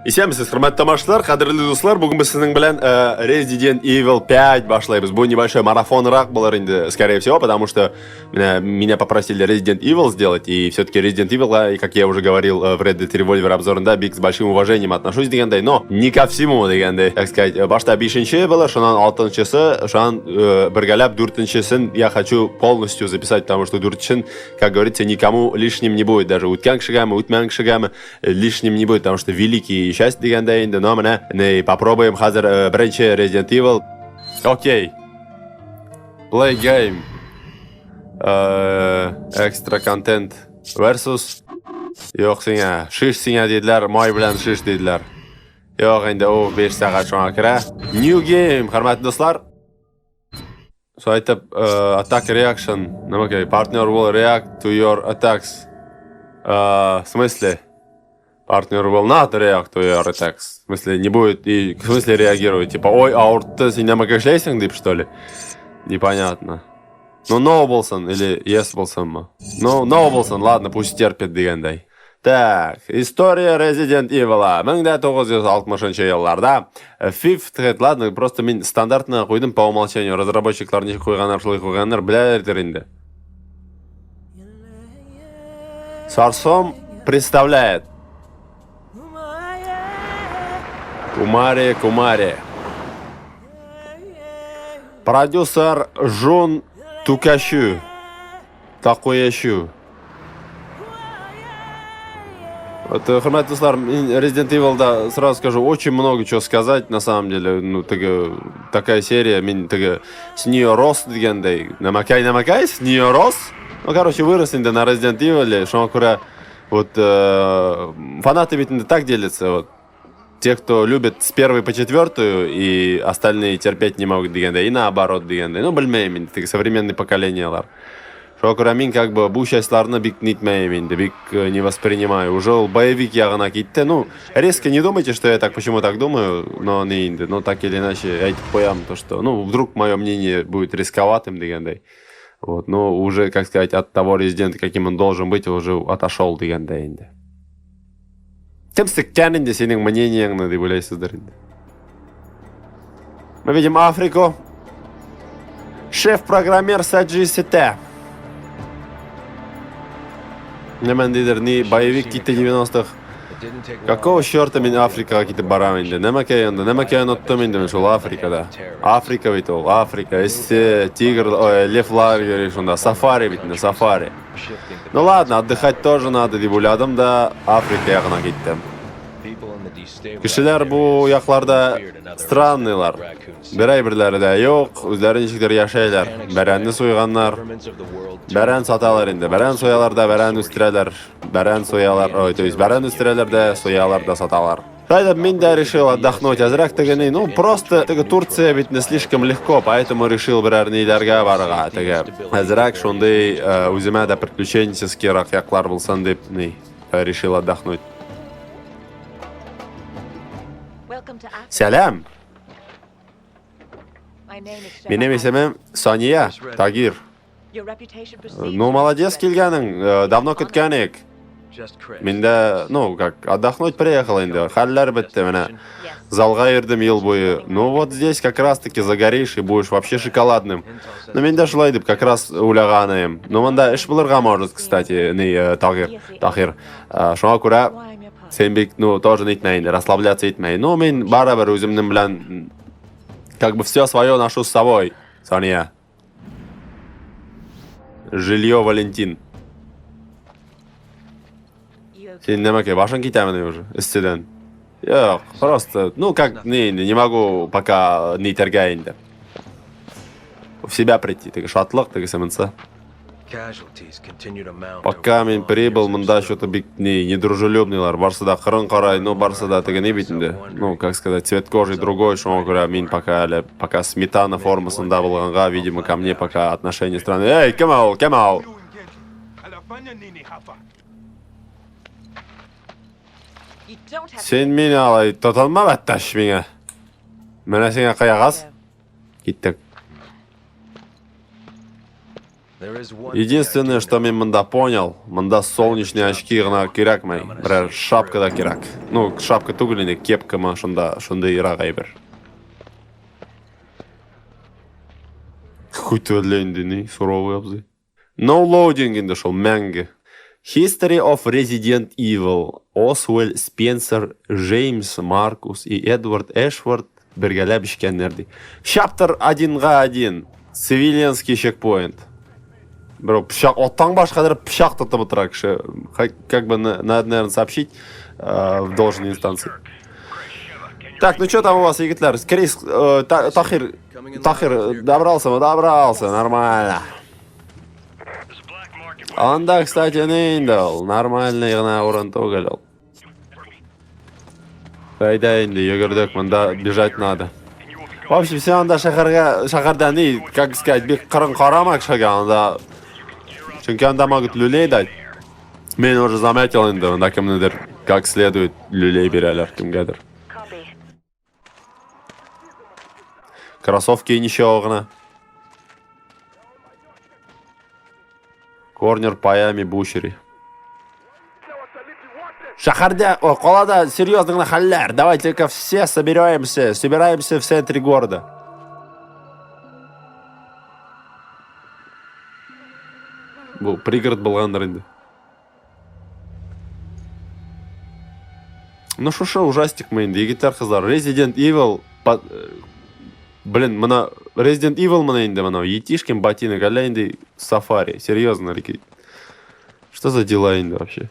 Исәнмесез, хөрмәтле тамашачылар, кадерле дуслар. Бүген без сезнең белән Resident Evil 5 башлайбыз. Бу небольшой марафонрак булыр инде, скорее всего, потому что меня попросили Resident Evil сделать, и все-таки Resident Evil, как я уже говорил в Red Dead Revolver обзорында, бик с большим уважением отношусь дигәндәй, но не ко всему дигәндәй, так сказать, башта бишенче булыр, шуннан алтынчысы, шуннан бергәләп дүртенчесен я хочу полностью записать, потому что дүртенчесен, как говорится, никому лишним не будет, даже үткән кешегәме, үтмәгән кешегәме, лишним не будет, потому что великий часть дигәндә инде, но менә не попробуем хәзер беренче Resident Evil. Окей. Play game. Extra content versus Юк сиңа, шиш сиңа диделәр, май белән шиш диделәр. Юк инде ул 5 сәгать шуңа керә. New game, хөрмәтле дуслар. Шулай итеп, attack reaction, нәмәкәй, partner will react to your attacks. В смысле? Партнер will not react to your attacks. В смысле, не будет, и, в смысле реагировать? Типа, ой, авыртты, син нәмәкәй эшләйсең дип, что ли? Непонятно. Ну, no булсын, или yes булсынмы? Ну, no булсын, ладно, пусть терпит дигәндәй. Так, история Resident Evil. 1960 елларда Fifth Head, ладно, просто мин стандартны куйдым по умолчанию. Разработчиклар ничек куйганнар, шулай куйганнар, беләләрдер инде. Сарсом представляет. Кумари, Кумари. Продюсер Жун Тукашу. Такуяшу. Вот, хөрмәтле дуслар, мин Resident Evil'да сразу скажу, очень много чего сказать, на самом деле. Ну, теге, такая серия, мин теге с нее рос дигәндәй. Нәмәкәй, нәмәкәй, с нее рос. Ну, короче, вырос инде на Resident Evil, шуңа күрә вот фанаты ведь инде так делятся, вот. Те, кто любит с первой по четвертую, и остальные терпеть не могут дигәндәй, и наоборот дигәндәй. Ну, белмәйм инде, теге современный поколениелар. Шуңа күрә мин как бы бу частьларны бик нитмәйм инде, бик не воспринимаю. Уже ул боевик ягына китте. Ну, резко не думайте, что я так почему так думаю, но не инде, но так или иначе әйтеп куям, то что, ну, вдруг мое мнение будет рисковатым дигәндәй. Вот, но уже, как сказать, от того резидента, каким он должен быть, уже отошел дигәндәй инде. Кем сиккән инде синең мнениеңне дип уйлайсыздыр инде. Мы видим Африку. Шеф-программер Саджи Сете. Нәмәндидер, ни боевик китте 90-х. Какого черта мин Африкага китеп барам инде? Нәмәкәй анда, нәмәкәй оныттым инде мин шул Африкада. Африка бит ул, Африка, эссе, тигр, ой, левлар йөри шунда, сафари бит инде, сафари. Ну ладно, отдыхать тоже надо, дип уйладым да Африка ягына киттем. Кешеләр бу якларда странныйлар. Бер әйберләре дә юк, үзләре ничектер яшәйләр. Бәрәнне суйганнар. Бәрән саталар инде. Бәрән суялар да, бәрән үстерәләр. Бәрән суялар, ой, то есть бәрән үстерәләр дә, суялар да саталар. Шулай мин дә решил отдохнуть. Әзрәк теге ни, ну, просто теге Турция бит не слишком легко, поэтому решил берәр ниләргә барырга. Теге әзрәк шундый үземә дә приключенческийрак яклар булсын дип, ни, решил отдохнуть. Сәлам! Минем исемем Сания Тагир. Ну, молодец килгәнең, давно көткән идек. Мин дә, ну, как, отдохнуть приехал инде. Хәлләр бетте менә. Залга йөрдем ел буе. Ну, вот здесь как раз-таки загоришь и будешь вообще шоколадным. Ну, мин дә шулай дип как раз уйлаган идем. Ну, монда эш булырга может, кстати, ни, Тагир, Тахир. Шуңа күрә син бик, ну, тоже нитмә инде, расслабляться итмә. Ну, мин барыбер үземнең белән как бы все свое ношу с собой, Соня. Жилье Валентин. Син нәмәкәй, башың китәмени уже, эсседән? Юк, просто, ну как, не, не могу пока нитәргә инде. В себя прийти, теге шатлык, теге сымынсы. Пока мин прибыл, монда что-то бик не, недружелюбныйлар, барсы да кырын карай, ну барсы да теге ни бит инде. Ну, как сказать, цвет кожи другой, шуңа күрә мин пока әле, пока сметана формасында булганга, видимо, ко мне пока отношение странное. Эй, кем ул, кем ул? Син мине алай тотынма, бәттәш миңа. Менә сиңа каягаз. Киттек. Единственное, что мин монда понял, монда солнечные очки гына кирәкми, берәр шапка да кирәк. Ну, шапка түгел инде, кепкамы, шунда, шундыйрак әйбер. Какой-то әллә инде ни, суровый абзый. No loading инде шул, мәңге. History of Resident Evil. Освелл, Спенсер, Джеймс, Маркус и Эдвард Эшворт бергәләп эчкәннәр ди. Chapter 1-га 1. Цивилианский чекпоинт. Бро, пычак, оттан башкадыр пычак тотып утыра кеше. Как бы надо, наверное, сообщить в должной инстанции. Так, ну что там у вас, егетләр? Крис, Тахир, Тахир, добрался, добрался, нормально. Анда, кстати, не инде ул, нормальный гына урын түгел ул. Әйдә инде, йөгердек, монда бежать надо. В общем, син анда шәһәргә, шәһәрдә ни, как сказать, бик кырын карама кешегә, анда чөнки анда могут люлей дать. Мин уже заметил инде, анда кемнедер как следует люлей бирәләр кемгәдер. Кроссовки ничего гына. Корнер паями бучери. Шәһәрдә, о, калада серьезный гына хәлләр. Давайте-ка все собираемся, собираемся в центре города. Бу пригород булгандыр инде. Ну шушы ужастик мы инде, егетләр, кызлар. Resident Evil по... Блин, мына Resident Evil мына инде мына Етишкин ботинок, әллә инде сафари. Серьезно, Рики. Что за дела инде вообще?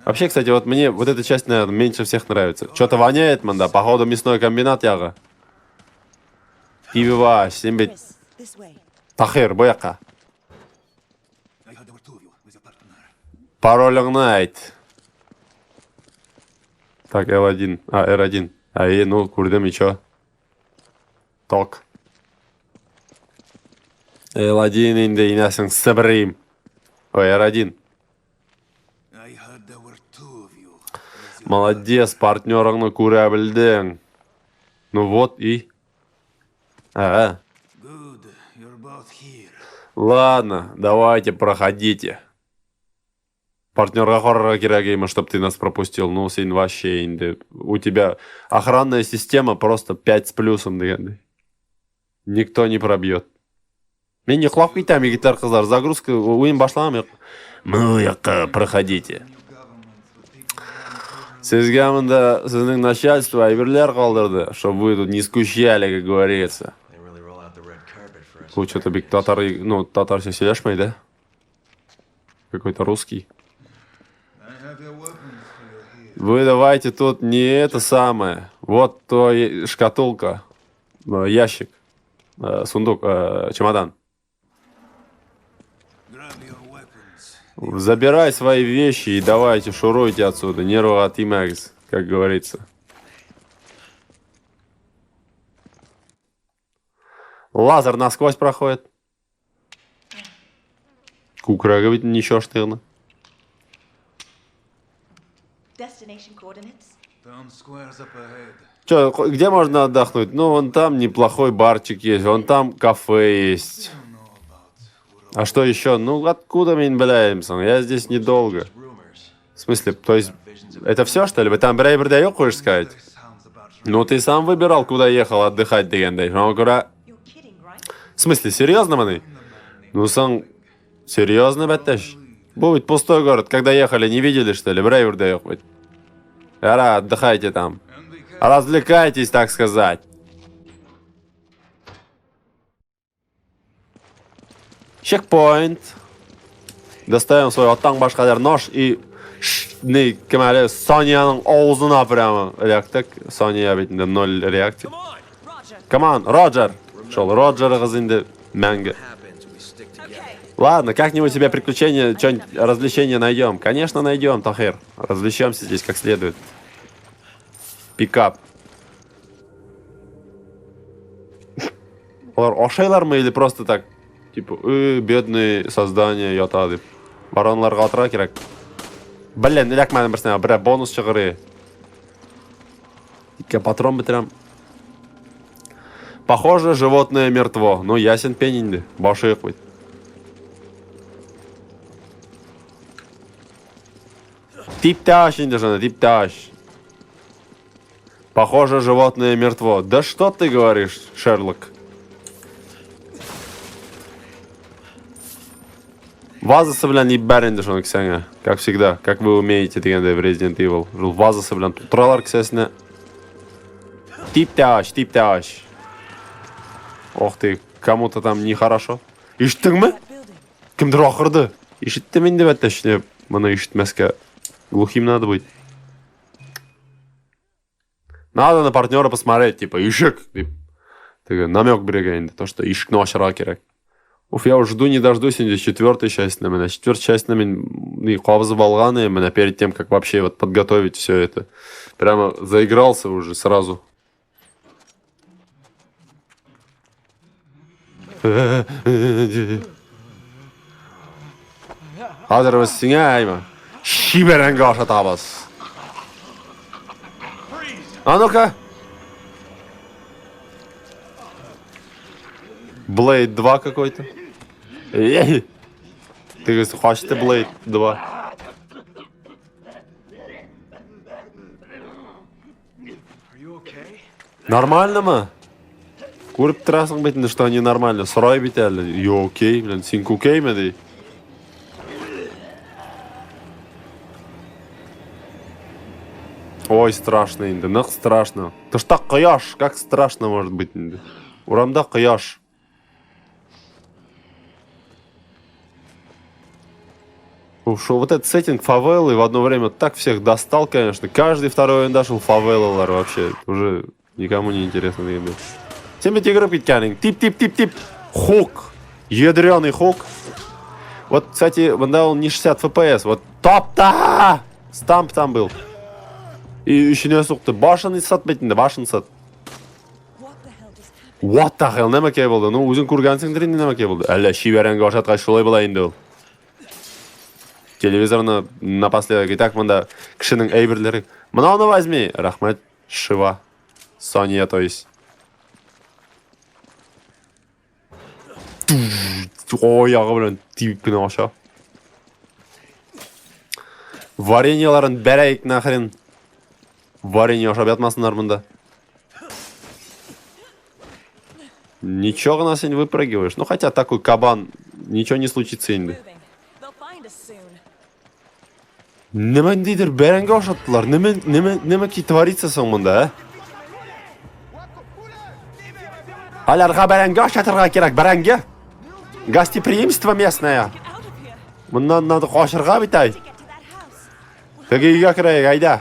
Вообще, кстати, вот мне вот эта часть, наверное, меньше всех нравится. Что-то воняет, манда, походу мясной комбинат ягы. Пивива, син бит. Тахир, бу якка. Паролеңне әйт. Так, L1. А, R1. Әйе, ну, күрдем, и чё? Ток. L1 инде инәсең сыбырыйм. Ой, R1. Молодец, партнерыңны күрә белдең. Ну вот и. Ага. Ладно, давайте, проходите. Партнерга карарга кирәк име, чтоб ты нас пропустил. Ну, син вообще инде. У тебя охранная система просто 5 с плюсом дигәндәй. Никто не пробьет. Мин йоклап китәм, егетләр, кызлар. Загрузка уен башланамы? Ну, якка, проходите. Сезгә монда сезнең начальство әйберләр калдырды, чтобы вы тут не скучали, как говорится. Бу что-то бик татар, ну, татарча сөйләшмәй, да? Какой-то русский. Вы давайте тут не это самое. Вот то шкатулка, ящик. Сундук, чемодан. Забирай свои вещи и давайте шуруйте отсюда. Нервы от Имэгс, как говорится. Лазер насквозь проходит. Күкрәге бит ничә штыгны. Че, где можно отдохнуть? Ну, вон там неплохой барчик есть, вон там кафе есть. А что еще? Ну, откуда мин беләм? Я здесь недолго. В смысле, то есть, это все, что ли? Вы там берәй бердә юк хочешь сказать? Ну, ты сам выбирал, куда ехал отдыхать дигәндәй. Шуңа күрә... В смысле, серьезно моны? Ну, сам... Серьезно, бәттәш? Бу ведь пустой город. Когда ехали, не видели, что ли? Берәй бердә юк бит. Ара, отдыхайте там. Развлекайтесь, так сказать. Чекпоинт. Достаем свой аттан башкадыр нож и не кем әле Соняның авызына прямо эләктек. Соня бит инде ноль реакция. Come on, Роджер. Шул Роджерыгыз инде мәңге. Ладно, как-нибудь себе приключение, что-нибудь развлечение найдем. Конечно, найдем, Тахир. Развлечемся здесь как следует. Пикап. Алар ашайлармы или просто так? Типа, бедные создания ята дип. Баронларга атырга кирәк. Блин, эләкмәдем берсенә, берәр бонус чыгыр. Ике патрон бетерәм. Похоже, животное мертво. Ну, ясен пень инде. Башы юк бит. Тип тә ач инде шуны, тип тә ач. Похоже, животное мертво. Да что ты говоришь, Шерлок? Вазасы белән ибәр инде шуны кесәңә. Как всегда, как вы умеете дигәндәй в Resident Evil. Шул вазасы белән тутыралар кесәсенә. Тип тә ач, тип тә ач. Ох ты, кому-то там нехорошо. Ишеттеңме? Кемдер акырды. Ишеттем инде бәттә, точнее, моны ишетмәскә глухим надо быть. Надо на партнера посмотреть, типа, ишек, дип. Теге намек бирергә инде, то, что ишекне ачарга кирәк. Уф, я уже жду не дождусь инде четвертой части менә. Четвертая часть мин и кабызып алган идем, менә перед тем, как вообще вот подготовить все это. Прямо заигрался уже сразу. Хәзер без сиңа әйме. Шибәрәнгә ашатабыз. А ну-ка. Blade 2 какой-то. Эй! Ты хочешь Blade 2? Нормально мы? Күреп торасың бит инде, что они нормально. Сорай бит әле. Йо, окей, блин, син күкәйме ди. Ой, страшно инде, нык страшно. Тышта кояш, как страшно может быть инде. Урамда кояш. Уж вот этот сеттинг фавелы в одно время так всех достал, конечно. Каждый второй он дошел фавелалар вообще. Уже никому не интересно дигәндәй. Син бит йөгереп киткәнең. Тип, тип, тип, тип. Хук. Ядреный хук. Вот, кстати, монда ул не 60 FPS. Вот топта! Стамп там был. И өченә сукты. Башын сат бит инде, башын сат. What the hell? Нәмәкәй булды? Ну, үзең күргәнсеңдер инде нәмәкәй булды. Әллә чибәрәнгә ашаткач шулай була инде ул. Телевизорны напоследок и так монда кешенең әйберләре. Мына аны возьми. Рәхмәт, Шива. Сония, то есть. Аягы белән тибеп кенә аша. Вареньеларын бәрәйек нахрен. Варенье ашап ятмасыннар монда. Ничего гына син выпрыгиваешь. Ну хотя такой кабан, ничего не случится инде. Нәмә ниндидер бәрәңге ашаттылар. Нәмә нәмә нәмә ки творится соң монда, ә? Аларга бәрәңге ашатырга кирәк, бәрәңге. Гостеприимство местное. Моннан надо качырга бит ай. Теге өйгә керәйек, әйдә.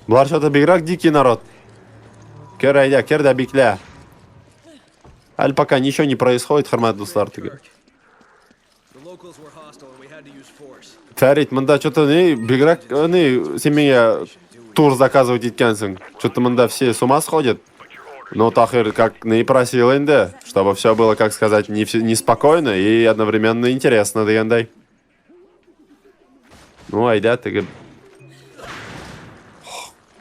Болар что-то бигрәк дикий народ. Кер, әйдә, кер дә биклә. Әле пока ничего не происходит, хөрмәтле дуслар, теге. Фәрит, монда что-то не, бигрәк, не, син миңа тур заказывать иткәнсең. Что-то монда все с ума сходят. Но Тахир как не просил инде, чтобы все было, как сказать, не, неспокойно и одновременно интересно дигәндәй. Ну, әйдә, теге...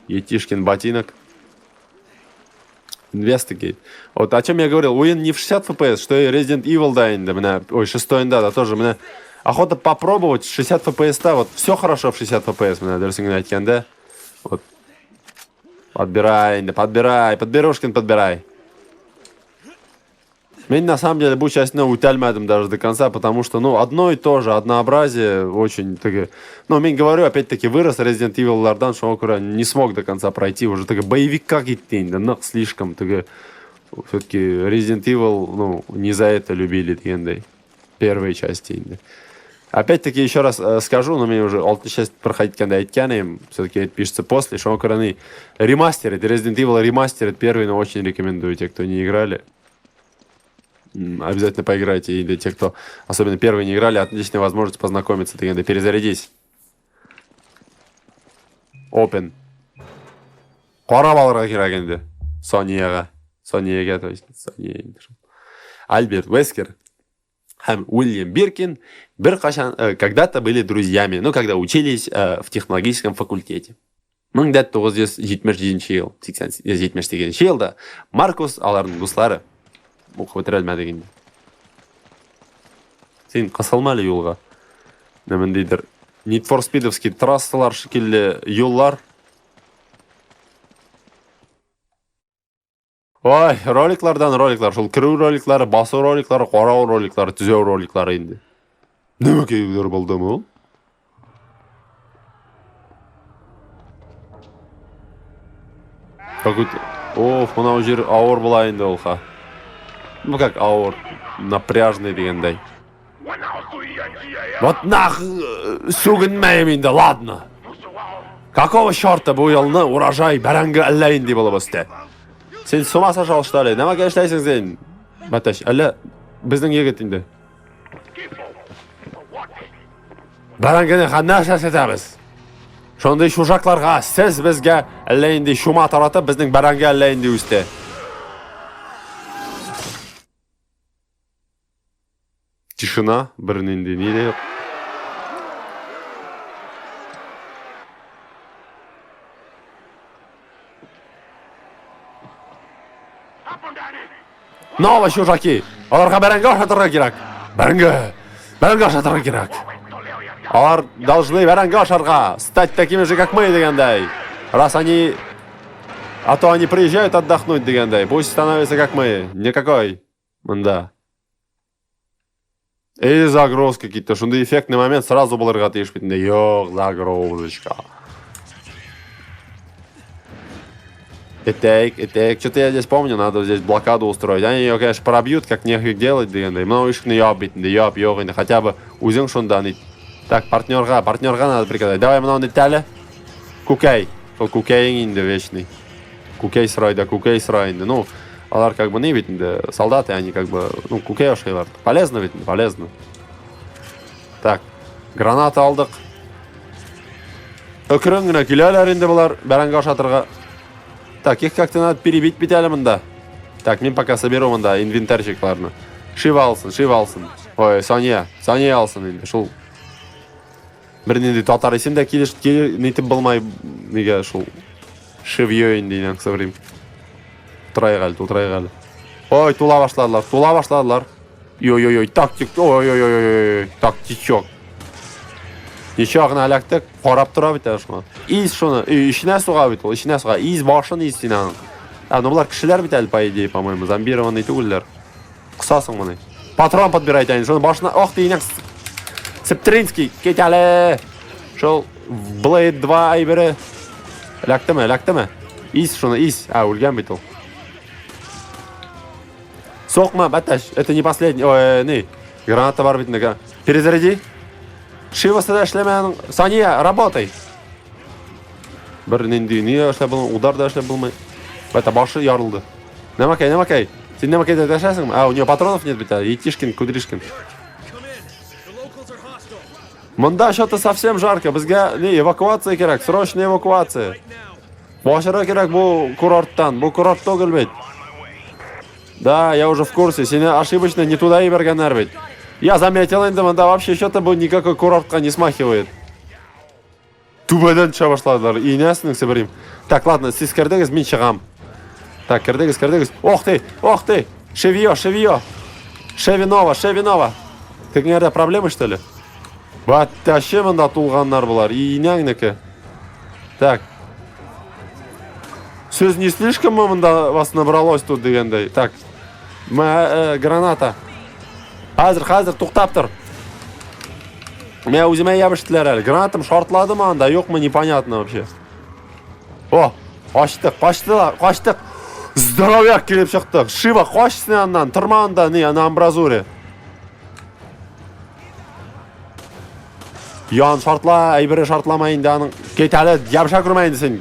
Етишкин ботинок. Investigate. Вот о чем я говорил. Уен не в 60 FPS, что и Resident Evil, да, инде, менә, ой, 6 да, да, тоже, менә, охота попробовать 60 FPS, да, вот все хорошо в 60 FPS, менә, дөресен генә әйткәндә. Вот. Подбирай, инде, подбирай, подберушкин подбирай. Мин на самом деле бу частьны үтәлмәдем даже до конца, потому что, ну, одно и то же, однообразие очень таки. Ну, мин говорю, опять-таки, вырос Resident Evil-лардан, шуңа күрә не смог до конца пройти, уже теге боевикка китте инде, нык слишком, теге все-таки Resident Evil, ну, не за это любили дигәндәй. Первые части инде. Опять-таки, еще раз скажу, но мне уже алтынчы часть проходить иткәндә әйткән идем, все-таки это пишется после, шуңа күрә ни, ремастеры, Resident Evil ремастеры первый, но очень рекомендую те, кто не играли. Обязательно поиграйте. И для тех, кто особенно первые не играли, отличная возможность познакомиться. Дигәндә перезарядись. Open. Карап алырга кирәк инде. Сониягә. Сониягә, то есть Сония инде шул. Альберт Вескер һәм Уильям Биркин беркайчан когда-то были друзьями, ну, когда учились в технологическом факультете. 1977 ел, 78 елда Маркус аларның дуслары укып бетерә алмадык инде. Син кысылма әле юлга. Менә мондыйдыр Need for Speedовский трассалар шикелле юллар. Ой, роликлардан роликлар, шул керү роликлары, басу роликлары, карау роликлары, төзәү роликлары инде. Нәмә кәйләр булдымы ул? Какой-то... Ох, мынау жер ауыр була инде ул ха. Ну как ауыр, напряжный дигәндәй. Вот нах сүгенмәем инде, ладно. Какого черта бу елны урожай бәрәңге әллә инде булып үсте? Син с ума сошел, что ли? Нәмәгә эшләйсең син? Бәтәш, әллә безнең егет инде. Бәрәңгене нәрсә сатабыз? Шундый чужакларга сез безгә әллә инде чума таратып, безнең бәрәңге әллә инде үсте. Тишина, бернинди ни дә юк. Нова чужаки! Аларга бәрәңге ашатырга кирәк. Бәрәңге! Бәрәңге ашатырга кирәк. Алар должны бәрәңге ашарга, стать такими же, как мы, дигәндәй. Раз они... А то они приезжают отдохнуть, дигәндәй. Пусть становятся, как мы. Никакой. Монда. Эй, загрузка китте. Шундый эффектный момент сразу булырга тиеш бит инде. Юк, загрузочка. Этек, этек. Что-то я здесь помню, надо здесь блокаду устроить. Они ее, конечно, пробьют, как нехуй делать, дигәндәй. Менә ишекне яп бит инде, яп, юк инде. Хотя бы үзең шунда ни. Так, партнерга, партнерга надо приказать. Давай менә итәле. Күкәй. Шул күкәең инде вечный. Күкәй сорай да күкәй сорай инде. Ну, алар как бы не бит инде, солдаты, они как бы, ну, күкәй ашыйлар. Полезно бит инде, полезно. Так, граната алдык. Өкрен генә киләләр инде болар, бәрәңге ашатырга. Так, их как-то надо перебить бит әле монда. Так, мин пока соберу монда инвентарчикларны. Шива алсын, Шива алсын. Ой, Соня, Соня алсын инде, шул. Бернинди татар исем дә килеш, нитеп булмай, нигә шул Шевье инде инәң сыврим. Тутырайык әле, тутырайык әле. Ой, тула башладылар, тула башладылар. Йой-йой-йой, тактик, ой-ой-ой-ой, тактичок. Ничә гына эләктек, карап тора бит әле шуңа. Из шуны, эченә суга бит ул, эченә суга. Из башын из син аның. А, ну болар кешеләр бит әле, по идее, по-моему, зомбированный түгелләр. Кысасың моны. Патрон подбирайте, они шуны башына, ох ты, инәң. Септринский, кит әле. Шул Blade 2 әйбере. Эләктеме, эләктеме? Ис шуны, ис. А, үлгән бит ул. Сокма, бәтәш, это не последний. Ой, не. Граната бар бит инде. Перезаряди. Шивасы да эшләмә аның. Сания, работай. Бер нинди ни эшләп булмый, удар да эшләп булмый. Бәтә башы ярылды. Нәмәкәй, нәмәкәй. Син нәмәкәйдә дәшәсеңме? А, у нее патронов нет бит, Етишкин, Кудришкин. Монда что-то совсем жарко. Безгә не эвакуация кирәк, срочная эвакуация. Башыра кирәк бу курорттан. Бу курорт түгел бит. Да, я уже в курсе. Сине ошибочно не туда ибәргәннәр бит. Я заметил инде монда вообще что-то бу никакой курортка не смахивает. Түбәдән төшә башладылар. Инәсенең себерим. Так, ладно, сез кердегез, мин чыгам. Так, кердегез, кердегез. Ох ты, ох ты! Шевье, шевье! Шевинова, Шевинова! Тегеңәрдә проблемы, что ли? Баттәше монда тулганнар болар. Инәңнеке. Так. Сез не слишком мы монда вас набралось тут дигәндәй. Так. Мә, э, граната. Хәзер, хәзер, туктап тор. Мә үземә ябыштылар әле. Гранатам шартладымы анда, юкмы, непонятно вообще. О, качтык, качтылар, качтык. Здоровяк килеп чыктык. Шива, кач син аннан, торма анда, не, на амбразуре. Ян шартла, әйбере шартлама инде аның. Кит әле, ябыша күрмә инде син.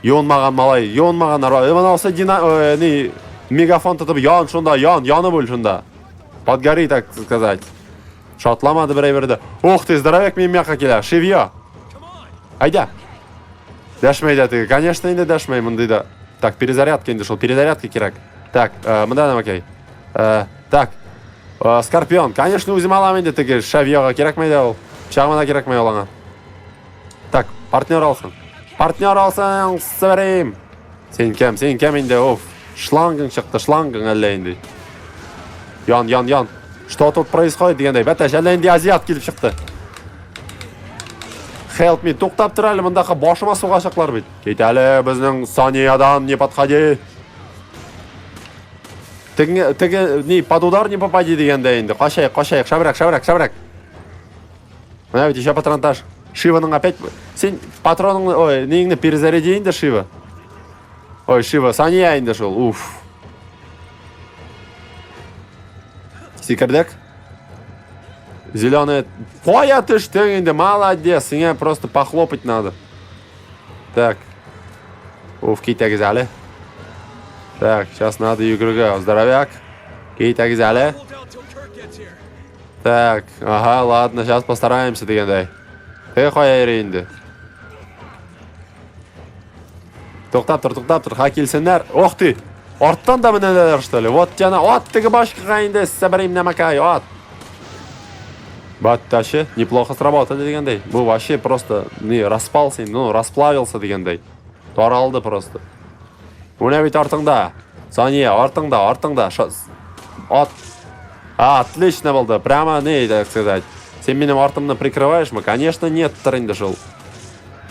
Юынмаган малай, юынмаган народ. Э, Монысы дина, э, не, мегафон тотып ян шунда, ян, янып үл шунда. Подгори, так сказать. Шартламады бер әйбер дә. Ух ты, здоровяк минем якка килә. Шевье. Әйдә. Дәшмәй дә теге. Конечно, инде дәшмәй мондый да. Так, перезарядка инде шул, перезарядка кирәк. Так, э, монда нәмәкәй. Э, так. Э, Скорпион, конечно, үзем алам инде теге шевьега кирәкмәй дә ул. Пычагыма да кирәкмәй ул аңа. Так, партнер алсын. Партнер алсаң, сөрим. Син кем, син кем инде, оф. Шлангың чыкты, шлангың әллә инде. Ян, ян, ян. Что тут происходит дигәндәй, бәтәч, әллә инде азиат килеп чыкты. Help me, туктап тор әле, мондагы башыма сугачаклар бит. Кит әле, безнең Саниядан не подходи. Теге, теге, ни, под удар не попади дигәндәй инде. Качайык, качайык, шәбрәк, шәбрәк, шәбрәк. Менә бит еще патронтаж. Шиваның опять... Син патроныңны, ой, ниңне перезаряди инде, Шива. Ой, Шива, Сания инде шул, уф. Сикердек. Зеленая... Кая төштең инде, молодец, сиңа просто похлопать надо. Так. Уф, китәгез әле. Так, сейчас надо йөгерергә. Здоровяк. Китәгез әле. Так, ага, ладно, сейчас постараемся дигәндәй. Теге кая йөри инде? Туктап тор, туктап тор, ха килсеннәр. Ох ты! Арттан да менәләр, что ли? Вот яна, ат теге башкага инде, сәбәрим намакай, ат. Батташы, неплохо сработали дигәндәй. Бу вообще просто не распался, ну, расплавился дигәндәй. Таралды просто. Менә бит артыңда. Сания, артыңда, артыңда. Ат. А, отлично булды. Прямо не, так сказать. Син минем артымны прикрываешь мы? Конечно, нет, инде шул.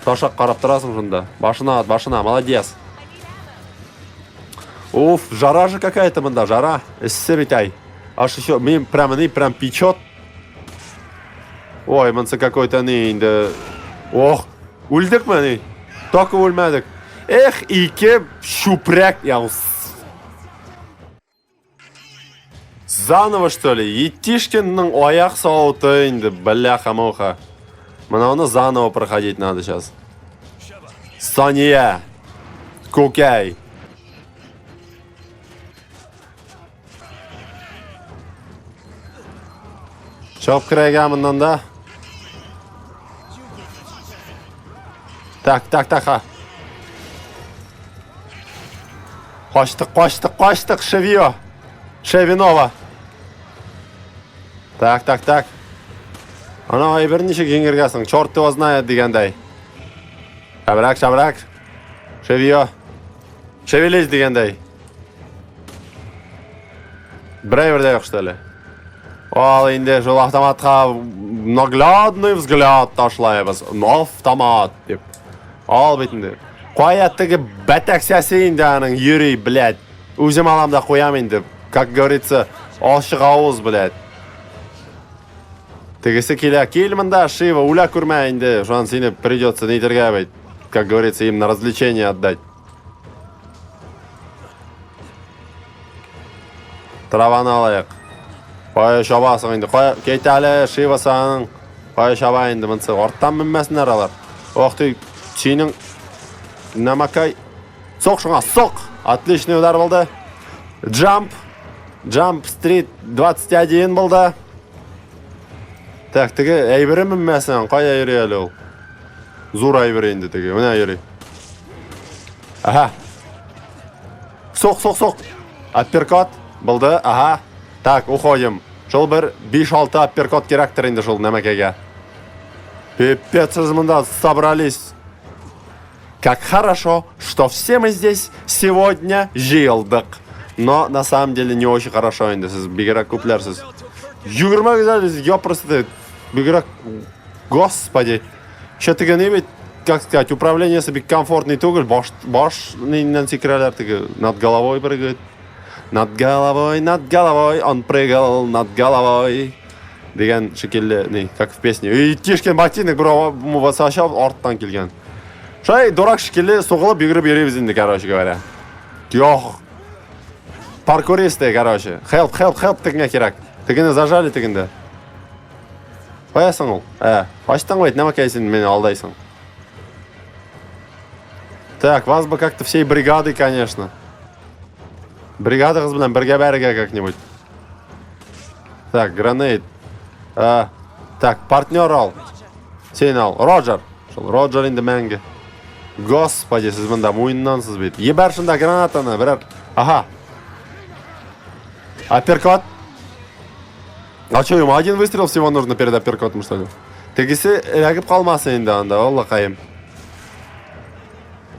Ташак карап торасың шунда. Башына ат, башына, молодец. Уф, жара же какая-то монда, жара. Эссе бит ай. Аж еще, мин прямо ни, прям печет. Ой, монсы какой-то ни инде. Ох, үлдекме ни? Только үлмәдек. Эх, ике чүпрәк, я Заново, что ли? Етишкинның аяк савыты инде, бляха-муха. Менә аны заново проходить надо сейчас. Сания! Кукай! Чыгып керергә моннан да. Так, так, так, ха. Качтык, качтык, качтык, Шевио. Шевинова. Так, так, так. Ана әйбер ничек җиңергә соң? Черт его знает дигәндәй. Шәбрәк, шәбрәк. Шевио. Шевелись дигәндәй. Берәй дә юк что ли? Ал инде шул автоматка наглядный взгляд ташлайбыз. Автомат дип. Ал бит инде. Кая теге бәтәксәсе инде аның йөри, блядь. Үзем алам да куям инде. Как говорится, ачык авыз, блядь. Тегесе килә, кил монда, Шива, үлә күрмә инде. Шуннан сине придется нитергә бит. Как говорится, им на развлечение отдать. Траваны алайык. Кая чабасың инде? Кая кит әле, Шива саның. Кая чаба инде монсы? Арттан менмәсеннәр алар. Ох ты, синең намакай. Сок шуңа, сок! Отличный удар булды. Джамп. Джамп стрит 21 булды. Так, теге әйбере менмәсен, кая йөри әле ул? Зур әйбер инде теге, менә йөри. Ага. Сок, сок, сок. Апперкот булды, ага. Так, уходим. Шул бер 5-6 апперкот кирәктер инде шул нәмәкәгә. Пипец, сез монда собрались. Как хорошо, что все мы здесь сегодня җыелдык. Но на самом деле не очень хорошо инде сез бигрәк күпләрсез. Йөгермәгез әле, я просто бигрәк Господи. Еще теге ни бит, как сказать, управлениесе бик комфортный түгел, баш баш ниннән сикерәләр теге, над головой прыгает. Над головой, над головой он прыгал, над головой. Дигән шикелле, ни, как в песне. И тишкен ботинок берәү вообще арттан килгән. Шулай дурак шикелле сугылып йөгереп йөрибез инде, короче говоря. Йох. Паркуристы, короче. Help, help, help тегеңә кирәк. Тегене зажали тегендә. Каясың ул? Ә, ачтың бит, нәмәкәй син мине алдайсың. Так, вас бы как-то всей бригадой, конечно. Бригадагыз белән бергә бәрергә как-нибудь. Так, гранейт. Ә, так, партнер ал. Син ал. Роджер. Шул Роджер инде мәңге. Господи, сез монда муеннансыз бит. Ебәр шунда гранатаны, берәр. Ага. Апперкот. А что, ему один выстрел всего нужно перед апперкотом, что ли? Тегесе эләгеп калмасын инде анда, Аллакаем.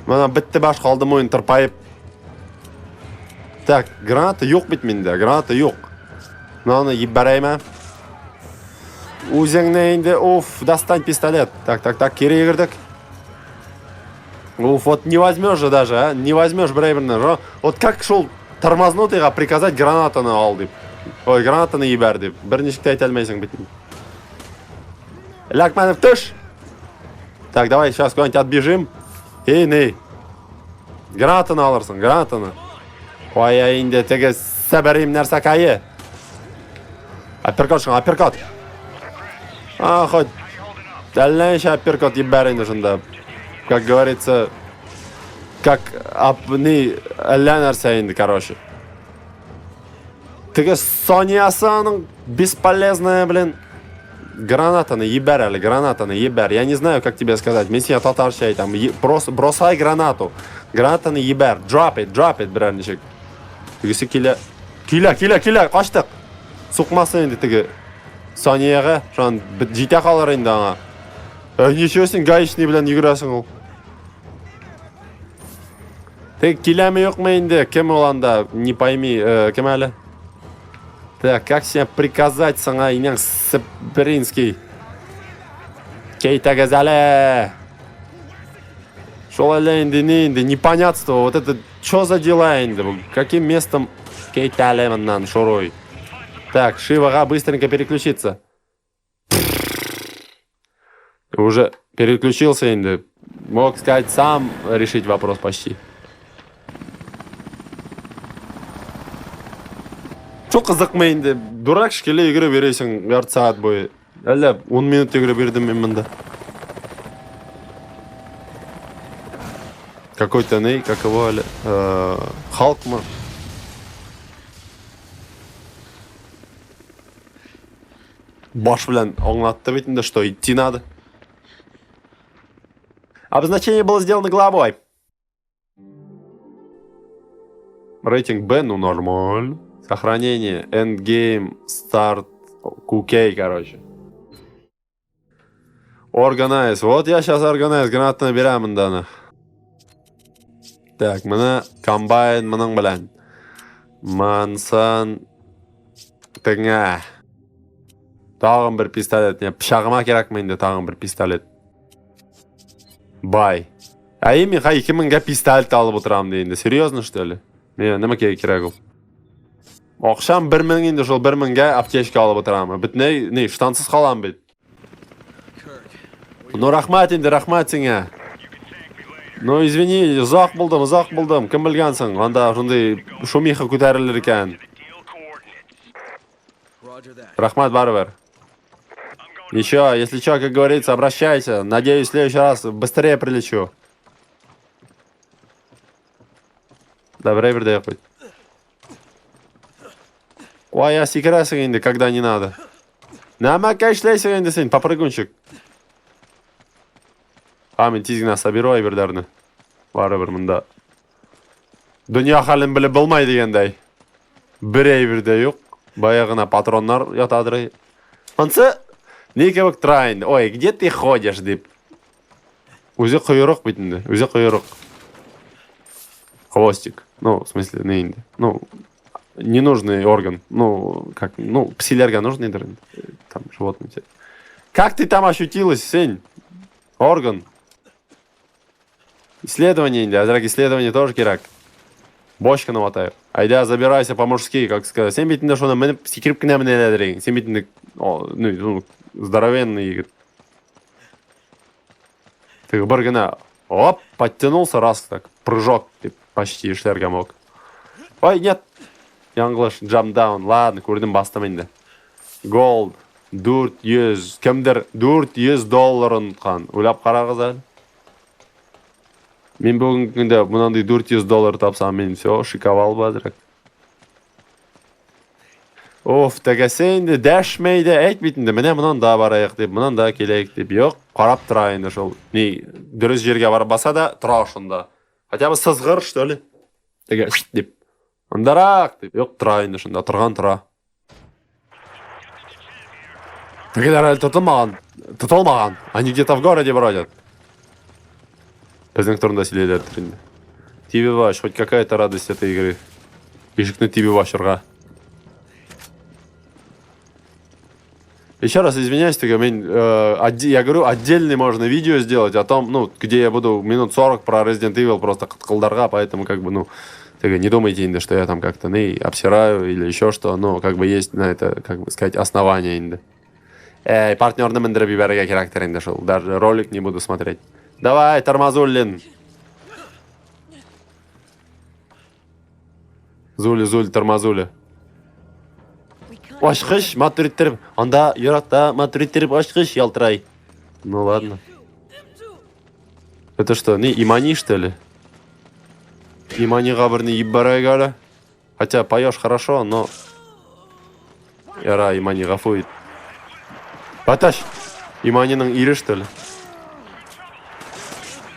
Менә бетте баш калдым уен тырпаеп. Так, граната юк бит миндә, граната юк. Менә аны җибәрәйме? Үзеңне инде, уф, достань пистолет. Так, так, так, кире йөгердек. Уф, вот не возьмешь же даже, а? Не возьмешь бер әйберне. Вот как шул тормознутыйга приказать гранатаны ал дип. Ой, гранатаны ебәр дип. Берничек тә әйтә алмыйсың бит. Эләкмәдек, төш! Так, давай сейчас куда-нибудь отбежим. Эй, ней. Гранатаны алырсың, гранатаны. Кая инде теге сәбәрим нәрсәкәе. Апперкот шуңа, апперкот. А, хоть әллә ничә апперкот ебәр инде шунда. Как говорится, как ап, ни, әллә нәрсә инде, короче. Теге Сонясы аның бесполезная, блин. Гранатаны ебәр әле, гранатаны ебәр. Я не знаю, как тебе сказать. Мин сиңа татарча әйтәм. Просто бросай гранату. Гранатаны ебәр. Drop it, drop it, берәр ничек. Тегесе килә. Килә, килә, килә, качтык. Сукмасын инде теге Саниягә. Шуны җитә калыр инде аңа. Ә ничего син гаечный белән йөгерәсең ул? Теге киләме юкмы инде? Кем ул анда? Не пойми, кем әле? Так, как себя приказать саңа, инәң Сыбринский? Кейтәгез әле! Шул әле инде ни инде, непонятство. Вот это что за дела инде? Каким местом кейтәле моннан, шуруй? Так, Шивага быстренько переключиться. Уже переключился инде. Мог сказать, сам решить вопрос почти. Шул кызыкмы инде? Дурак шикелле йөгереп йөрисең ярты сәгать буе. Әллә 10 минут йөгереп йөрдем мин монда. Какой-то ней, как его әле, Халкмы? Баш белән аңлатты бит инде, что идти надо. Обозначение было сделано головой. Рейтинг Б, ну нормально. Сохранение, endgame, старт, кукей, короче. Organize. Вот я сейчас organize. Гранатаны бирәм монда. Так, менә комбайн моның белән. Мансан тегеңә. Тагын бер пистолет. Не, пычагыма кирәкме инде тагын бер пистолет? Бай. Әй, мин хай 2000гә пистолет алып утырам ди инде. Серьезно, что ли? Миңа нәмә кирәк ул? Акчам 1000 инде, шул 1000гә аптечка алып утырам. Бөтенләй, ни, штансыз калам бит. Ну, рәхмәт инде, рәхмәт сиңа. Ну, извини, озак булдым, озак булдым. Кем белгән соң, анда шундый шумиха күтәрелер икән. Рәхмәт барыбер. Еще, если что, как говорится, обращайся. Надеюсь, в следующий раз быстрее прилечу. Добрый бер дә юк бит. Кая сикерәсең инде, когда не надо. Нәмәкә эшләйсең инде син, попрыгунчик. А, мин тиз генә соберу әйберләрне. Барыбер монда. Дөнья хәлен белеп булмай дигәндәй. Бер әйбер дә юк. Бая гына патроннар ятадыр. Ансы ни кебек тора инде. Ой, где ты ходишь дип. Үзе койрык бит инде. Үзе койрык. Хвостик. Ну, в смысле, не инде. Ну, ненужный орган. Ну, как, ну, псиләргә нужныйдыр инде. Там животные все. Как ты там ощутилась, Сень? Орган. Исследование инде, әзрәк исследование тоже кирәк. Бочканы ватайык. Әйдә, забирайся по-мужски, как сказать. Син бит инде шуны менеп сикереп кенә менәләдер идең. Син бит инде, ну, здоровенный егет. Теге бер генә, оп, подтянулся, раз так, прыжок, дип, почти эшләргә мог. Ой, нет, яңгылыш, jump down, ладно, күрдем, бастым инде. Gold, 400, кемдер 400 доллар оныткан. Уйлап карагыз әле. Мин бүгенге көндә мондый 400 доллар тапсам, мин все, шиковал бы әзрәк. Оф, тәгәсе инде дәшмәй дә әйт бит инде, менә моннан да барайык дип, моннан да киләйек дип. Юк, карап тора инде шул. Ни, дөрес җиргә барып баса да тора шунда. Хотя бы сызгыр, что ли? Теге дип. Андарак дип. Юк, тора инде шунда, торган тора. Тегеләр әле тотылмаган. Тотылмаган. Они где-то в городе бродят. Безнең турында сөйләйләрдер инде. Тибеп ач, хоть какая-то радость этой игры. Ишекне тибеп ачырга. Еще раз извиняюсь, только мин, я говорю, отдельный можно видео сделать о том, ну, где я буду минут 40 про Resident Evil просто кылдарга, поэтому, как бы, ну, теге, не думайте, инде, что я там как-то, ну, обсираю или еще что, но, как бы, есть на это, как бы сказать, основания, инде. Эй, партнерны мендереп җибәрергә кирәктер инде шул, даже ролик не буду смотреть. Давай, Тормозуллин. Зули, Зуль, Тормозули. Ачкыч матур иттереп, анда еракта матур иттереп ачкыч ялтырай. Ну ладно. Это что, не Имани, что ли? Иманига берне ебарайк әле. Хотя поешь хорошо, но... Яра, Имани, гафу ит. Баташ! Иманиның ире, что ли?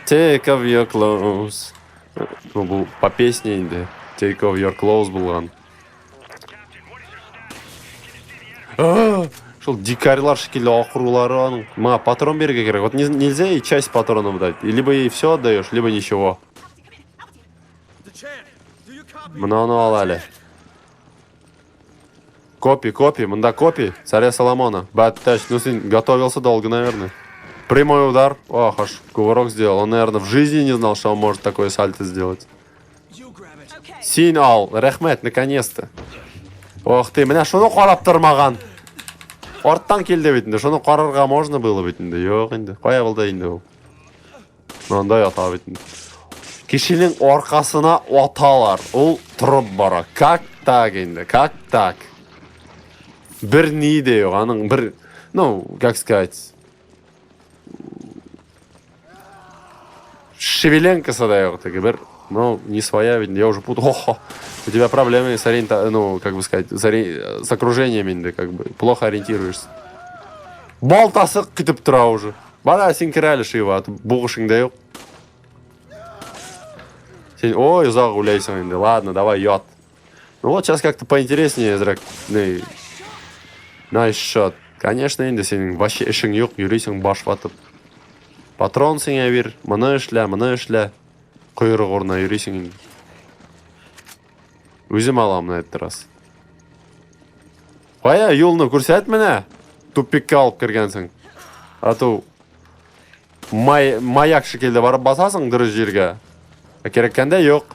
Take off your clothes. Ну, бу по песне инде. Take off your clothes булган. Шул дикарьлар шикелле акырулары аның. Моңа патрон бирергә кирәк. Вот нельзя ей часть патронов дать. Либо ей все отдаешь, либо ничего. Менә аны ал әле. Копи, копи, монда копи. Царя Соломона. Батташ, ну син готовился долго, наверное. Прямой удар. Ох, аж кувырок сделал. Он, наверное, в жизни не знал, что он может такое сальто сделать. Син ал, рәхмәт, наконец-то. Ох ты, менә шуны карап тормаган. Арттан килде бит инде. Шуны карарга можно было бит инде. Юк инде. Кая булды инде ул? Монда ята бит инде. Кешенең аркасына аталар. Ул торып бара. Как так инде? Как так? Бер ни дә юк. Аның бер, ну, как сказать, шевеленкасы да юк теге бер, ну, не своя ведь, я уже путаю. Охо, у тебя проблемы с ориента, ну, как бы сказать, с, ори... с окружением инде, как бы, плохо ориентируешься. Балтасы көтеп тора уже. Бара, син кер әле Шива, бугышың да юк. Син, ой, озак уйлайсың инде. Ладно, давай, ят. Ну вот сейчас как-то поинтереснее, әзрәк. Nice shot. Конечно, инде синең вообще эшең юк, йөрисең баш ватып. Патрон сиңа бир, моны эшлә, моны эшлә. Койрык урынына йөрисең инде. Үзем алам на этот раз. Кая юлны күрсәт менә. Тупикка алып кергәнсең. А то май, маяк шикелле барып басасың дөрес җиргә. Ә кирәккәндә юк.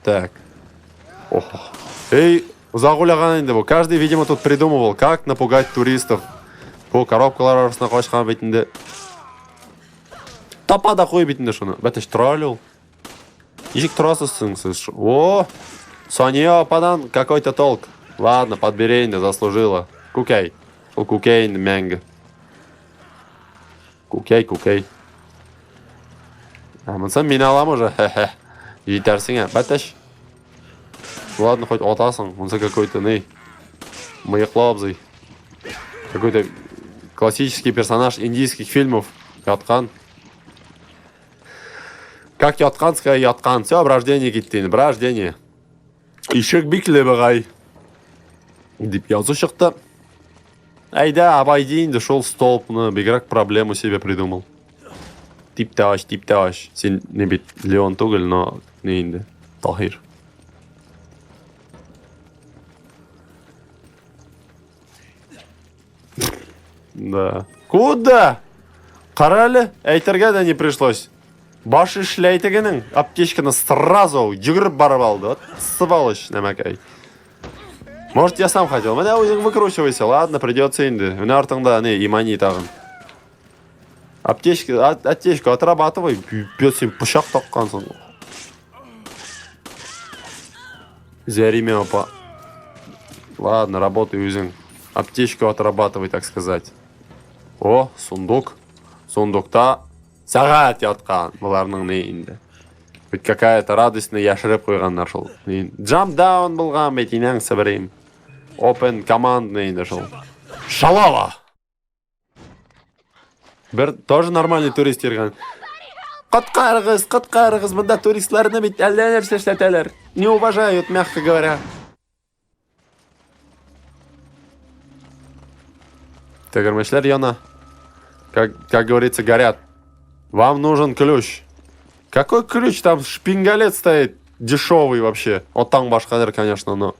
Так. Ох. Эй, озак уйлаган инде бу. Каждый, видимо, тут придумывал, как напугать туристов. Бу коробкалар арасына качкан бит инде. Тапа да куй бит инде шуны. Бәтеш тора әле ул. Ничек торасыз соң сез? О, Сания ападан какой-то толк. Ладно, подбери инде, заслужила. Күкәй. Ул күкәй инде мәңге. Күкәй, күкәй. Ә, монсын мин алам уже. Хе-хе. Җитәрсең, ә. Бәтәш. Ладно, хоть атасың. Монсы какой-то ни. Мыеклы абзый. Какой-то классический персонаж индийских фильмов. Яткан. Как ятканская яткан. Все, оброждение китте инде. Брождение. Ишек бикле бугай. Дип язу чыкты. Әйдә, обойди инде шул столбны. Бигрәк проблему себе придумал. Тип тә ач, тип тә ач. Син не бит Леон түгел, но не инде. Таһир. Да. Куда? Кара әле, әйтергә дә не пришлось. Баш эшләй тегенең. Аптечканы сразу йөгереп барып алды. Вот сволочь, нәмәкәй. Может, я сам хотел. Менә үзең выкручивайся. Ладно, придется инде. Менә артыңда не, имани тагын. Аптечка, аптечку отрабатывай. Пипец, син пычак таккансың. Зәримә апа. Ладно, работай үзең. Аптечку отрабатывай, так сказать. О, сундук. Сундукта сәгать яткан. Боларның ни инде? Хоть какая-то радость яшереп куйганнар шул. Jump down булган бит, инәң себерим. Open командный инде шул. Шалава! Бер тоже нормальный турист йөргән. Коткарыгыз, коткарыгыз, монда туристларны бит әллә нәрсә эшләтәләр. Не уважают, мягко говоря. Тәгәрмәчләр яна. Как говорится, горят. Вам нужен ключ. Какой ключ? Там шпингалет стоит. Дешевый вообще. Отаң башкадыр, конечно, но...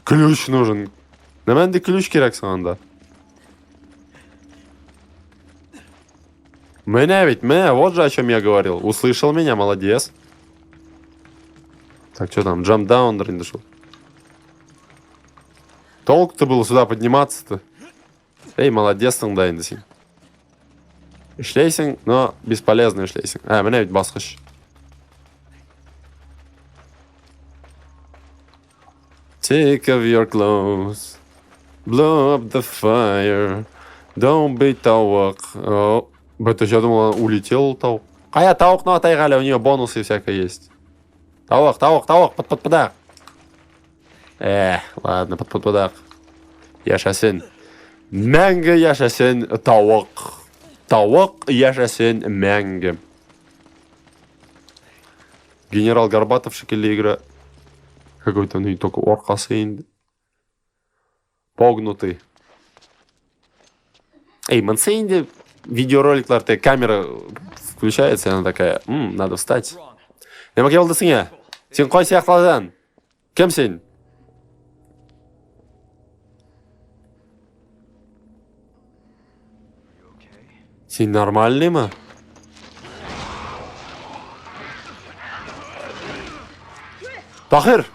Ключ нужен. Нәмә инде ключ кирәк соң анда? Менә ведь, менә, вот же о чем я говорил. Услышал меня, молодец. Так, что там, jump down инде шул. Толк-то было сюда подниматься-то. Эй, молодецсың да инде син. Эшләйсең, но бесполезно эшләйсең. Ә, менә бит баскыч. Take off your clothes. Blow up the fire. Don't be тавык. О, это я думал, улетел тавык. Кая тавыкны атайык әле, у нее бонусы всякое есть. Тавык, тавык, тавык, пот пот пыдак. Эх, ладно, пот пот пыдак. Яшәсен. Мәңге яшәсен тавык. Тавык яшәсен мәңге. Генерал Горбатов шикелле игра. Какой-то, ну и только аркасы инде. Погнутый. Эй, монсы инде видеороликлар те камера включается, и она такая, надо встать. Нәмәкәй булды сиңа? Син кайсы яклардан? Кем син? Син нормальныймы? Тахир!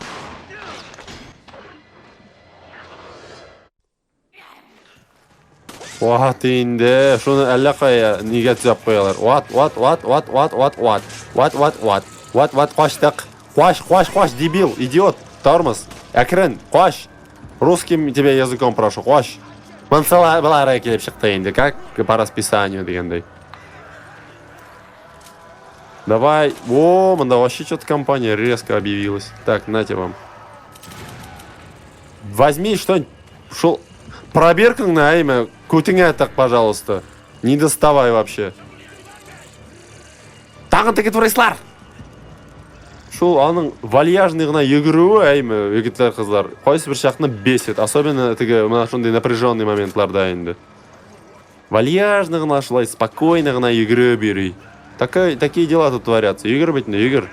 What инде? Шуны әллә кая нигә төзәп куялар? What, what, what, what, what, what, what? What, what, what? What, what, качтык. Кач, кач, кач, дебил, идиот, тормоз. Әкрен, кач. Русским тебе языком прошу, кач. Монсы болары килеп чыкты инде, как по расписанию дигәндәй. Давай. О, монда вообще что-то компания резко объявилась. Так, нате вам. Возьми что-нибудь. Шул пробиркаңны, әйме, күтеңә тык, пожалуйста. Не доставай вообще. Тагын теге туристлар. Шул аның вальяжный гына йөгерүе, әйме, егетләр, кызлар, кайсы бер чакны бесит, особенно теге менә шундый напряженный моментларда инде. Вальяжно гына шулай спокойно гына йөгереп йөри. Такая, такие дела тут творятся. Йөгер бит инде, йөгер.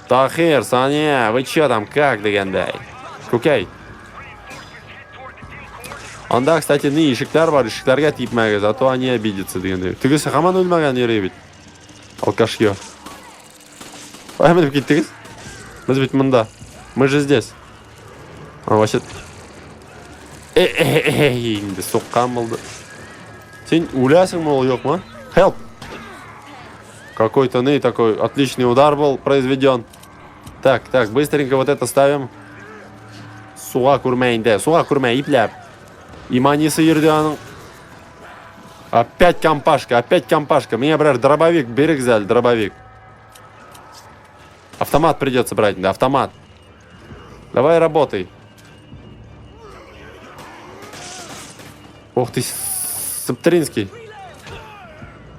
Тахир, Саня, вы чё там, как дигәндәй? Күкәй. Анда, кстати, ни ишекләр бар, ишекләргә типмәгез, а то они обидятся дигәндәй. Тегесе һаман үлмәгән йөри бит. Алкашье. Кая менеп киттегез? Без бит монда. Мы же здесь. А, вообще... Эй, инде суккан булды. Син үләсеңме ул юкмы? Help! Какой-то ны такой отличный удар был произведен. Так, так, быстренько вот это ставим. Суга күрмә инде, суга күрмә, ипләп. Иманисы йөрде аның. Опять компашка, опять компашка. Миңа берәр дробовик бирегез әле, дробовик. Автомат придется брать, да, автомат. Давай работай. Ох ты, Саптринский.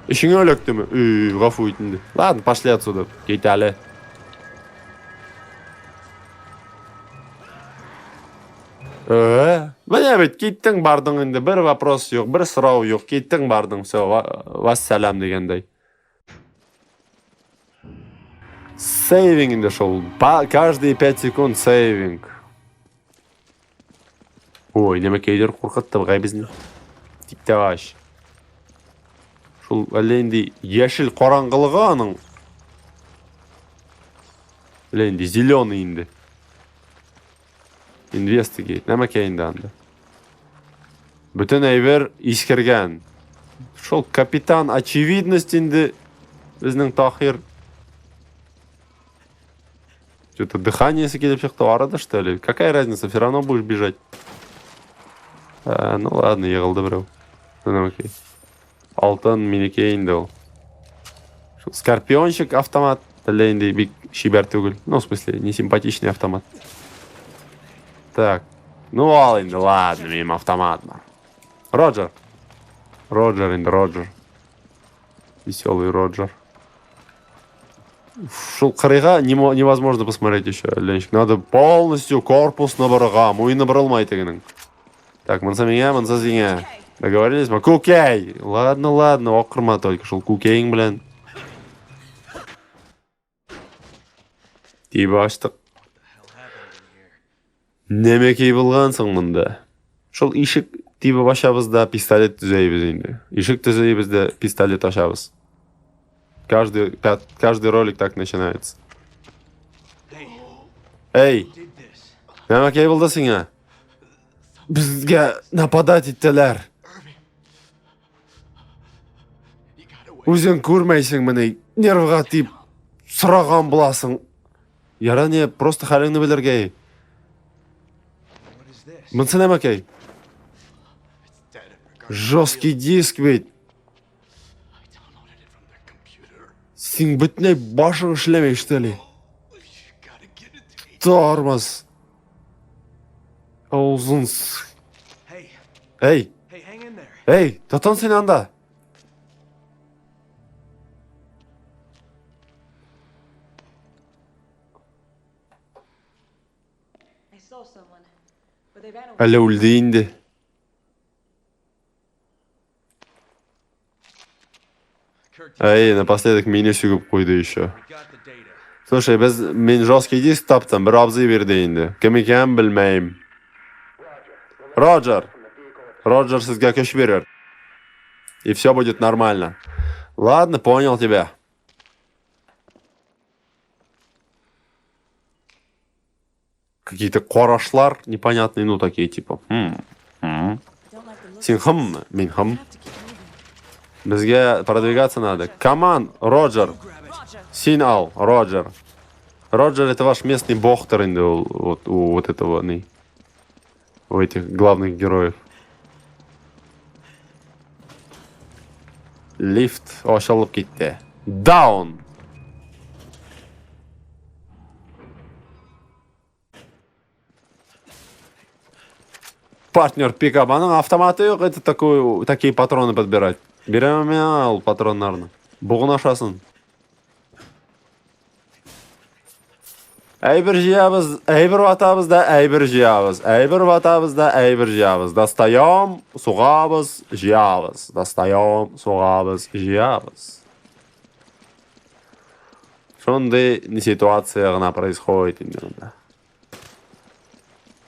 Эчеңә эләктеме? Үй, гафу ит инде. Ладно, пошли отсюда. Кит әле. Э, менә бит киттең бардың инде, бер вопрос юк, бер сорау юк, киттең бардың, все, вассалам дигәндәй. Сейвинг инде шул. Каждые 5 секунд сейвинг. Ой, нәмәкәйләр куркытты бугай безне. Тип тә ач. Шул әллә инде яшел караңгылыгы аның. Әллә инде зеленый инде. Investigate. Нәмәкәй инде анда. Бөтен әйбер искергән. Шул капитан очевидность инде безнең Тахир. Что-то дыхание килеп чыкты, арыды что ли? Какая разница, все равно будешь бежать. А, ну ладно, егылды берәү. Ну, окей. Алтын минеке инде ул. Шул скорпиончик автомат. Әллә инде бик чибәр түгел. Ну, в смысле, не симпатичный автомат. Так. Ну, ал инде, ладно, минем автомат бар. Роджер. Роджер инде, Роджер. Веселый Роджер. Шул кырыйга невозможно посмотреть еще, Ленчик. Надо полностью корпус наборга, муены борылмай тегенең. Так, монысы миңа, монысы сиңа. Договорились мы? Күкәй! Ладно, ладно, акырма только шул күкәең белән. Тиеп ачтык. Нәмәкәй булган соң монда? Шул ишек тибеп ачабыз да пистолет төзәйбез инде. Ишек төзәйбез дә пистолет ачабыз. Каждый ролик так начинается. Эй! Нәмәкәй булды сиңа? Безгә нападать иттеләр. Үзең күрмәйсеңмени? Нервга тип сораган буласың. Яра не, просто хәлеңне белергә. Монысы нәмәкәй? Жесткий диск бит. Син бөтенләй башың эшләмәй, что ли? Тормоз. Аузын. Эй! Эй, тотын син анда! Әллә үлде инде. Эй, напоследок мине сүгеп куйды еще. Слушай, без мин жесткий диск таптым, бер абзый бирде инде. Кем икәнен белмәйм. Роджер! Роджер сезгә көч бирер. И все будет нормально. Ладно, понял тебя. Какие-то карашлар непонятные, ну такие типа. Хм, хм. Син хм, мин хм. Безгә продвигаться надо. Come on, Роджер. Син ал, Роджер. Роджер это ваш местный бохтер инде ул, вот, у вот этого, не, у этих главных героев. Лифт ачылып китте. Down! Партнер пикап, аның автоматы юк, это такой, такие патроны подбирать. Бирәм миңа ул патроннарны. Бугын ашасын. Әйбер җыябыз, әйбер ватабыз да, әйбер җыябыз. Әйбер ватабыз да, әйбер җыябыз. Достаем, сугабыз, җыябыз. Достаем, сугабыз, җыябыз. Шундый ситуация гына происходит инде монда.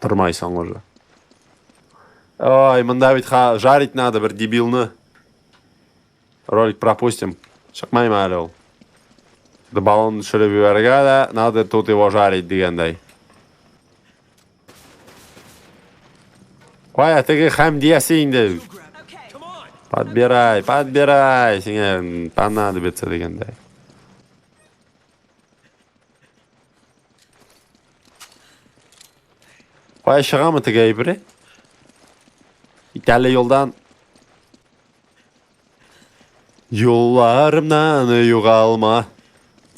Тормайсың уже. Ой, монда бит жарить надо бер дебилны. Ролик пропустим. Чыкмаймы әле ул? Да баллон төшереп җибәрергә дә, надо тут его жарить дигәндәй. Кая теге Хәмдиясе инде? Подбирай, подбирай, сиңа понадобится дигәндәй. Кая чыгамы теге әйбере? Итәле юлдан. Юлларымнан югалма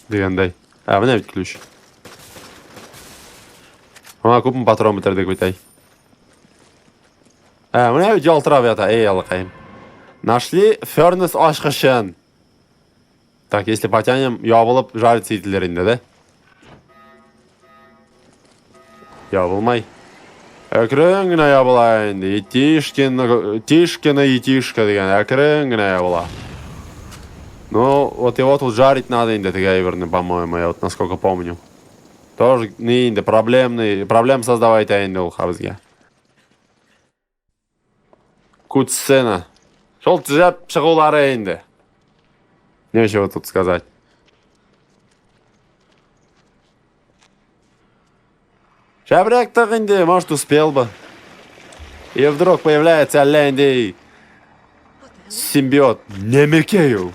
дигәндәй. Ә, менә бит ключ. Аңа күпме патрон бетердек бит әй. Ә, менә бит ялтырап ята. Эй, аллакаем. Нашли фернес ачкычын. Так, если потянем, ябылып жариться ителер инде, да? Ябылмай. Әкрен генә ябыла инде. Етишкин, Тишкина етишка дигән. Әкрен генә ябыла. Ну, вот его тут жарить надо инде теге әйберне, по-моему, я вот насколько помню. Тоже не инде проблемный, проблем создавать инде ул безгә. Кут сцена. Шул төзәп чыгулары инде. Нечего тут сказать. Шәбрәк тык инде, может, успел бы. И вдруг появляется Лэнди. Симбиот. Немекею.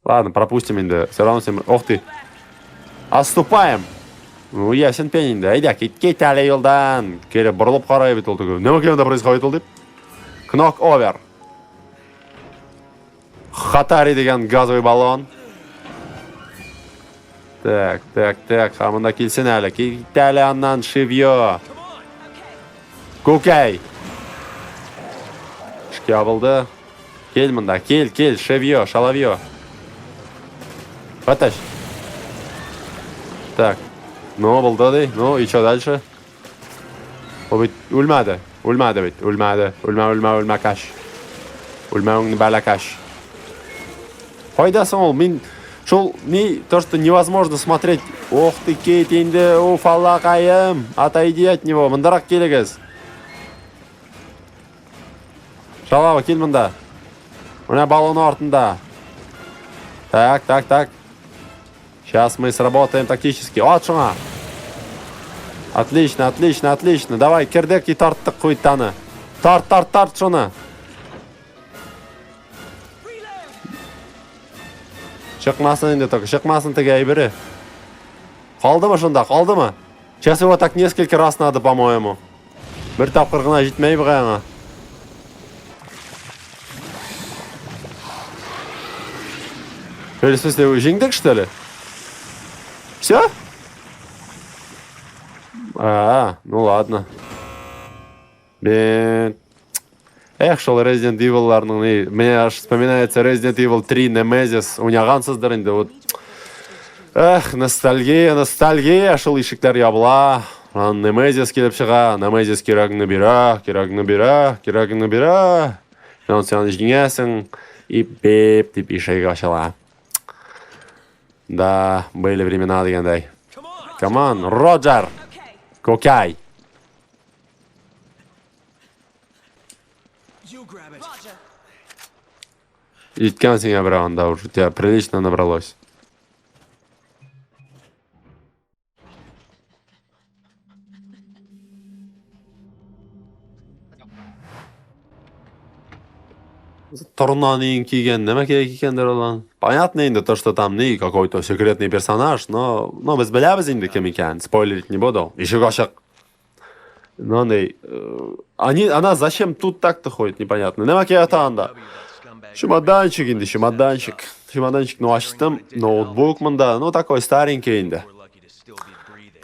Ладно, пропустим инде. Все равно всем... Ох ты. Отступаем. Ну, ясен пень инде. Әйдә, кит, кит әле юлдан. Кире борылып карай бит ул түгел. Нәмә кемдә происходит ул дип. Кнок овер. Хатари дигән газовый баллон. Так, так, так. Һәм монда килсен әле. Кит әле аннан, шивьё. Күкәй. Эшкә ябылды. Кил монда, кил, кил, шевьё, шалавьё. Аташ. Так. Ну, булды ди. Ну, и что дальше? Ул бит үлмәде. Үлмәде бит. Үлмәде. Үлмә, үлмә, үлмә, каш. Үлмәвеңне бәла каш. Кайда соң ул? Мин шул ни, то, что невозможно смотреть. Ох ты, кит инде, уф, Аллакаем. Отойди от него. Мондарак килегез. Шалава, кил монда. Менә баллон артында. Так, так, так. Сейчас мы сработаем тактически. От шуңа. Отлично, отлично, отлично. Давай, кердек и тарттык куйттаны. Тарт, тарт, тарт шуны. Чыкмасын инде только, чыкмасын теге әйбере. Калдымы шунда, калдымы? Сейчас его так несколько раз надо, по-моему. Бер тапкыр гына җитмәй бугай аңа. Или, в смысле, җиңдек, что ли? Все? А, ну ладно. Бен. Эх, шул Resident Evil'ларның ни, мне аж вспоминается Resident Evil 3 Nemesis уйнагансыздыр инде. Вот. Эх, ностальгия, ностальгия, шул ишекләр ябыла. Аннан Nemesis килеп чыга, Nemesis кирәгеңне бирә, кирәгеңне бирә, кирәгеңне бирә. Аннан син аны җиңәсең, и беп дип ишек ачыла. Да, были времена дигәндәй. Come on, Роджер! Кокай! Җиткән сиңа бер анда уже, у тебя прилично набралось. Торна нең кигән, нәмә кирәк икәндер алан. Понятно инде то, что там не какой-то секретный персонаж, но, но без беләбез инде кем икән, спойлерить не буду. Ишек ачык. Но андый, они, она зачем тут так-то ходит, непонятно. Нәмә кирәк анда? Чемоданчик инде, чемоданчик. Чемоданчикны ачтым, ноутбук монда, ну такой старенький инде.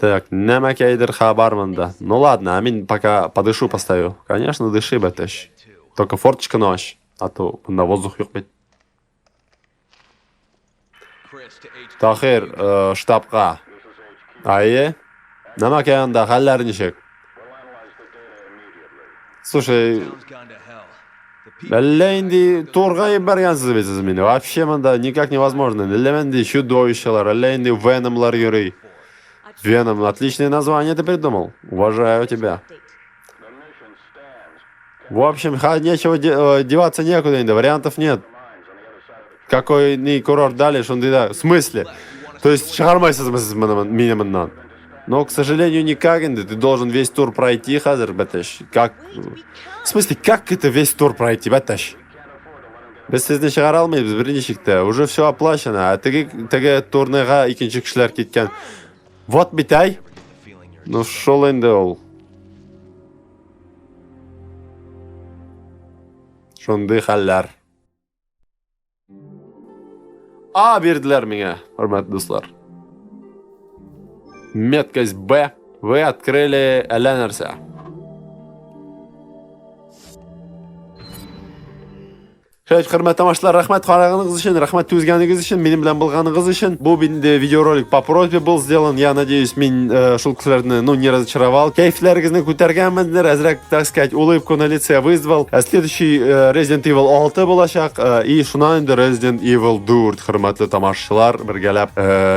Так, нәмәкәйдер хабар монда. Ну ладно, а мин пока подышу постою. Конечно, дыши, бәтәш. Только форточканы ач, а то монда воздух юк бит. Тахир, штабка. Әйе. Нәмәкәй анда, хәлләр ничек? Слушай, әллә инде турга җибәргәнсез бит сез мине. Вообще монда никак невозможно. Әллә инде чудовищалар, әллә инде веномлар йөри. Веном, отличное название ты придумал. Уважаю тебя. В общем, нечего деваться некуда инде, вариантов нет. Какой ни курорт дали, шундый да. В смысле? То есть чыгармайсызмы сез моны мине моннан? Но, к сожалению, никак инде. Ты должен весь тур пройти хәзер, бәтәш. Как? В смысле, как это весь тур пройти, бәтәш? Без сезне чыгара алмыйбыз берничек тә. Уже все оплачено. Ә теге теге турныйга икенче кешеләр киткән. Вот бит әй. Ну шул инде ул. Шундый хәлләр. А бирделәр миңа, хөрмәтле дуслар. Меткость Б. Вы открыли әллә нәрсә. Шулай хөрмәтле тамашачылар, рәхмәт караганыгыз өчен, рәхмәт түзгәнегез өчен, минем белән булганыгыз өчен. Бу инде видеоролик по просьбе был сделан. Я надеюсь, мин шул кешеләрне, ну, не разочаровал. Кәефләрегезне күтәргәнмендер, әзрәк, так сказать, улыбку на лице вызвал. Ә следующий Resident Evil 6 булачак, и шуннан инде Resident Evil 4, хөрмәтле тамашачылар, бергәләп,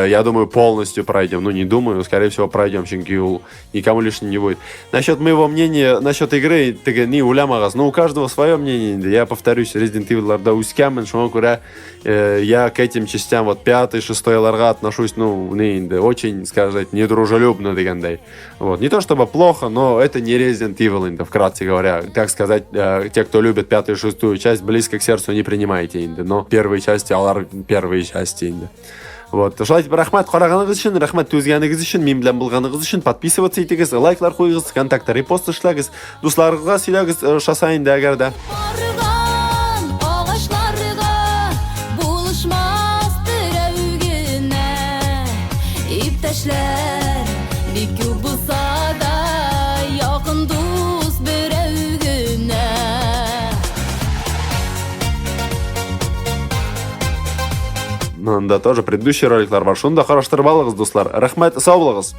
я думаю, полностью пройдем. Ну, не думаю, скорее всего, пройдем, чөнки ул никому лишним не будет. Насчет моего мнения, насчет игры, теге ни уйламагыз. Ну, у каждого свое мнение инде. Я повторюсь, Resident Evil'ларда үскәнмен, шуңа күрә я к этим частям, вот пятый, шестойларга отношусь, ну, не инде, очень, сказать, недружелюбно дигәндәй. Вот. Не то чтобы плохо, но это не Resident Evil, инде, вкратце говоря. Так сказать, те, кто любит пятую, шестую часть, близко к сердцу не принимайте инде. Но первые части, алар первые части инде. Вот. Шулай итеп, рәхмәт караганыгыз өчен, рәхмәт түзгәнегез өчен, мин белән булганыгыз өчен подписываться итегез, лайклар куегыз, ВКонтакте репост эшләгез, дусларыгызга сөйләгез, ошаса инде әгәр дә. Барган агачларга булышмас берәү генә. Иптәшләр бик күп булса да, якын дус берәү генә. Анда тоже предыдущий роликлар бар. Шуны да караштырып алыгыз, дуслар. Рәхмәт, сау булыгыз.